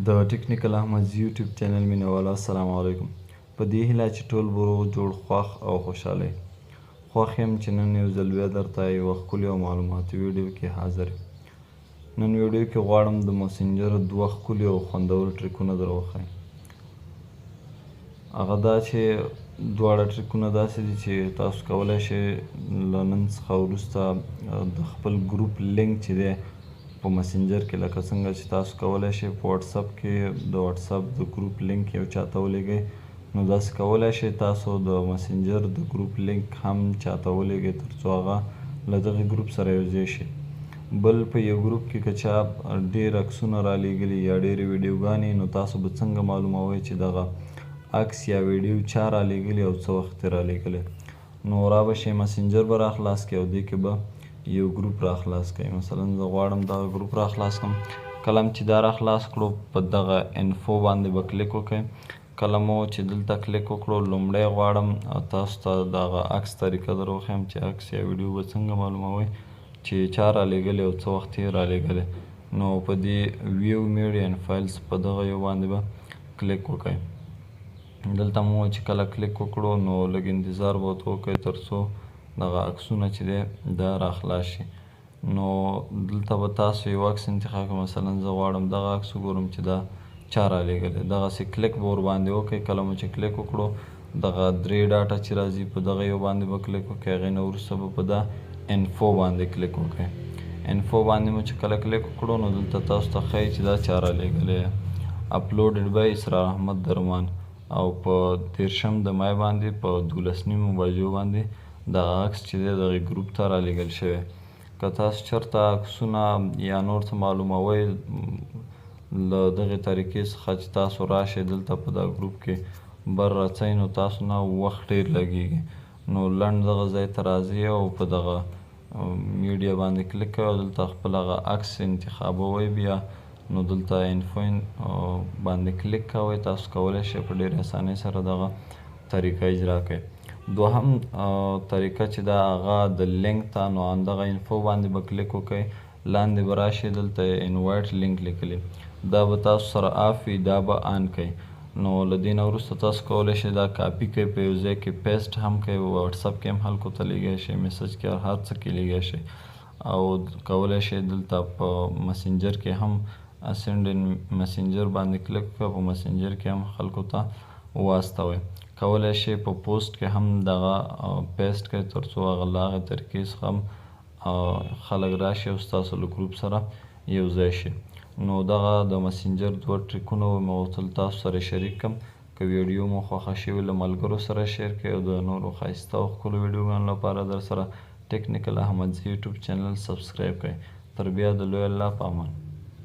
د ټیکنیکل احمدزي یوټیوب چینل مینوالو، السلام علیکم. په دې هیله چې ټول به روغ جوړ، خوښ او خوشحاله یئ. خوښ یم چې نن یو ځل بیا درته یوه ښکلې او معلوماتي ویډیو کې حاضر یم. نن ویډیو کې غواړم د مسنجر دوه ښکلي او خوندور ټریکونه در وښایم. هغه دا چې دواړه ټریکونه داسې دي چې تاسو کولی شئ له نن څخه وروسته د خپل ګروپ لینک چې دی په مسنجر کې، لکه څنګه چې تاسو کولی شئ په واتساپ کې د واتساپ د ګروپ لینک یو چاته ولیږئ، نو داسې کولی شئ تاسو د مسنجر د ګروپ لینک هم چاته ولیږئ ترڅو هغه له دغه ګروپ سره یو ځای شي. بل، په یو ګروپ کې که چا ډېر عکسونه رالیږلي یا ډېرې ویډیوګانې، نو تاسو به څنګه معلوموئ چې دغه عکس یا ویډیو چا رالیږلي او څه وخت یې رالیږلی؟ نو را به شئ، مسنجر به راخلاص کړئ او دې کې به یو ګروپ راخلاص کړئ. مثلا زه غواړم دغه ګروپ راخلاص کړم. کله چې دا راخلاص کړو، په دغه info باندې به کلیک وکړئ. کله مو چې دلته کلیک وکړو، لومړی غواړم تاسو ته دغه عکس طریقه در وښیم چې عکس یا ویډیو به څنګه معلوموئ چې چا رالیږلی او څه وخت یې رالیږلی. نو په دې view media and files په دغه یو باندې به کلیک وکړئ. دلته مو چې کله کلیک وکړو، نو لږ انتظار به ورته وکړئ ترڅو دغه عکسونه چې دی دا راخلاص شي. نو دلته به تاسو یو عکس انتخاب کړئ. مثلا زه غواړم دغه عکس وګورم چې دا چا رالیږلی. دغسې کلیک به ورباندې وکړئ. کله مو چې کلیک وکړو، دغه درې ډاټه چې راځي، په دغه یو باندې به کلیک وکړئ. هغې نه وروسته به په دا info باندې کلیک وکړئ. info باندې مو چې کله کلیک وکړو، نو دلته تاسو ته ښیي چې دا چا رالیږلی. Uploaded by اسرار احمد درمان او په 30 د مې باندې په 12:30 بجو باندې دغه عکس چې دی دغې ګروپ ته رالیږل شوی. که تاسو چېرته عکسونه یا نور څه معلوموئ له دغې طریقې څخه چې تاسو راشئ دلته په دا ګروپ کې بر راځئ، نو تاسو نه وخت ډېر لګېږي. نو لنډ دغه ځای ته راځئ او په دغه میډیا باندې کلیک کوئ او دلته خپل هغه عکس انتخابوئ. بیا نو دلته info باندې کلیک کوئ. تاسو کولی شئ په ډېرې اسانۍ سره دغه طریقه اجرا کړئ. دوهم طریقه چې دا هغه د لینک ته، نو همدغه info باندې به کلیک وکړئ. لاندې به راشئ، دلته invite link لیکلی، دا به تاسو سره off وي، دا به on کړئ. نو له دې نه وروسته تاسو کولی شئ دا کاپي کړئ، په یو ځای کې paste هم کړئ، واتساپ کې هم خلکو ته لیږی شئ، میسج کې هر څه کې لیږی شئ او کولی شئ دلته په مسنجر کې هم send in Messenger باندې کلیک وکړئ، په مسنجر کې هم خلکو ته واستوئ. کولی شئ په پوسټ کې هم دغه paste کړئ ترڅو هغه له هغې طریقې څخه هم خلک راشي او ستاسو له ګروپ سره یو ځای شي. نو دغه د مسنجر دوه ټریکونه مې غوښتل تاسو سره شریک کړم. که ویډیو مو خوښه شوې، له ملګرو سره share کړئ او د نورو ښایسته او ښکلو ویډیوګانو لپاره در سره ټیکنیکل احمدزي یوټیوب چینل subscribe کړئ. تر بیا د لوی الله په امان.